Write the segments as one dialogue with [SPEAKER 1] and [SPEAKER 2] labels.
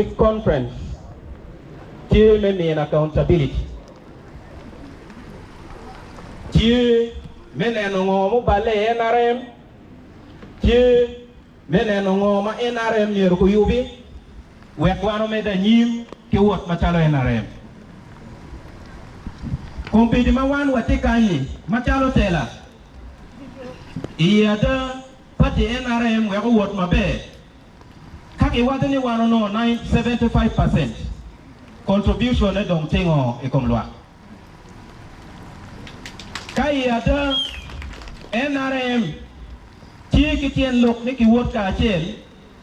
[SPEAKER 1] district conference tye me mino accountability. Tye me neno ngo muballe i NRM, tye me neno ngo ma NRM myero guyubi wek wan omedde anyim ki wot macalo NRM. Kombeddi ma wan watye kany-nyi macalo tela, i ada party NRM wek owot maber, ka giwaco ni wan onongo 75 percent contribution ne dong tingo i kom lwak. Ka i ada NRM tye ki tyen lok ni kiwot kacel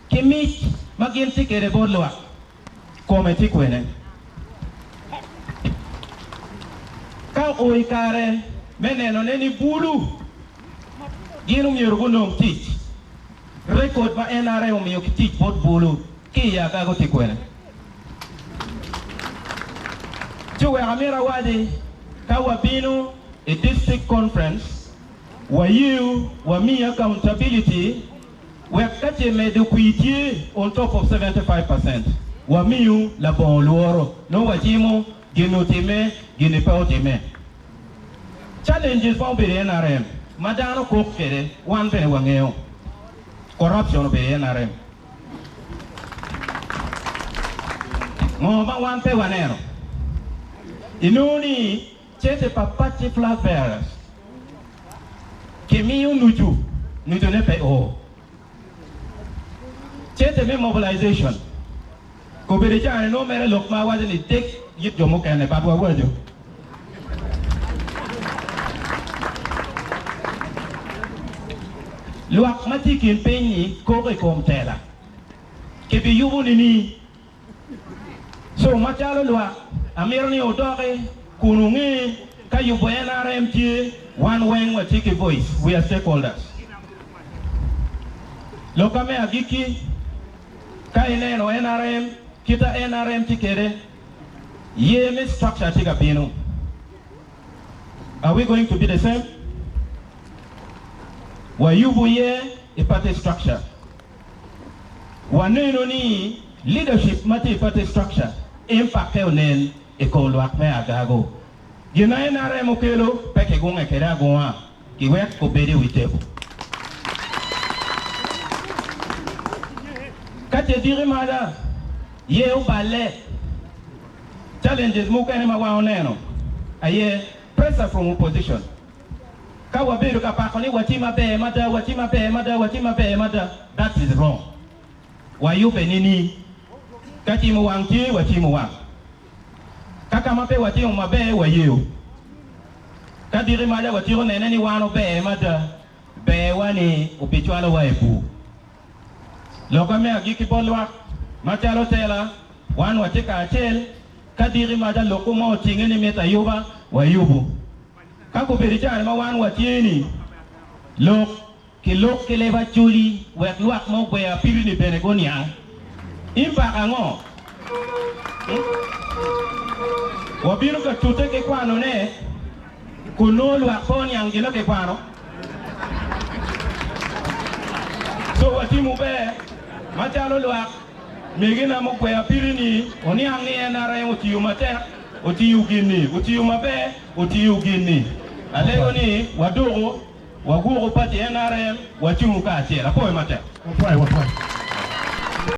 [SPEAKER 1] ki mic ma gin tye kwede bot lwak, kome tye kwene? Ka oo i kare me nenone ni bulu gin omyero gunong tic, rekod ma NRM omiyo ki tic bot bulu ki i Agago tye kwene? Ci wek amito awaci, ka wabino i District Conference, wayewu wamiyi accountability wek ka ce medo kwir tye on top of 75%, wamiyu labongo lworo, nongo wacimo gin otimme, gini pe otimme. Challenges ma obedo i NRM ma dano kok kwede wan bene wangeyo. Corruption obedo i NRM. Ngo ma wan pe waneno? Inongo ni cente pa party flag bearers kimiyo nucu, nucune pe o. Cente me mobilization kobedo i caa-ni nongo mere lok ma awaco ni dek yit jo mukene but wawaco. Lwak ma tye i kin piny-nyi kok i kom tela. Kibiyubo nini? Co macalo lwak, amito ni wudoki kun wunge ka yubo NRM tye, wan weng watye ki voice, we are stakeholders. Lokka me agikki, ka ineno NRM, kita NRM tye kede, yer me structure tye ka bino. Are we going to be the same? Wayubo yer i party structure. Waneno ni leadership ma tye i party structure impact-te onen i kom lwak me Agago. Gin ma NRM okelo pe kigunge kede agunga, kiwek obed i wi table. Ka ce diki maca ye oballe, challenges mukene ma wan oneno aye pressure from opposition. Ka wabedo ka pako ni watye maber mada, watye maber mada, watye maber mada, that is wrong. Wayubbe nini? Ka cimo wang tye, wacimo wang. Ka ka ma pe watimo maber, wayeo. Ka diki maca watyeko nene ni wan ober mada, berwa ni obicwalowa i bur. Lokwa me agikki bot lwak, macalo tela, wan watye kacel, ka diki maca lokwu mo otinge ni mito ayuba, wayubu. Ka gubedo i caa ma wan watye-ni, lok ki lok ki leb Acholi wek lwak ma ogweyo apili-ni bene guniang. Impact ango? Wabino ka tute ki kwanone kun nongo lwak pe oniang gin ma kikwano. So watimo ber macalo lwak megina mugweyo apili-ni oniang ni NRM otiyo matek, otiyo gin-ni, otiyo maber. Otiyo gin-ni. Alego ni waduku, wagwoku party NRM, wacungu kacel. Apwoyo matek.
[SPEAKER 2] Wapwoyo, wapwoyo.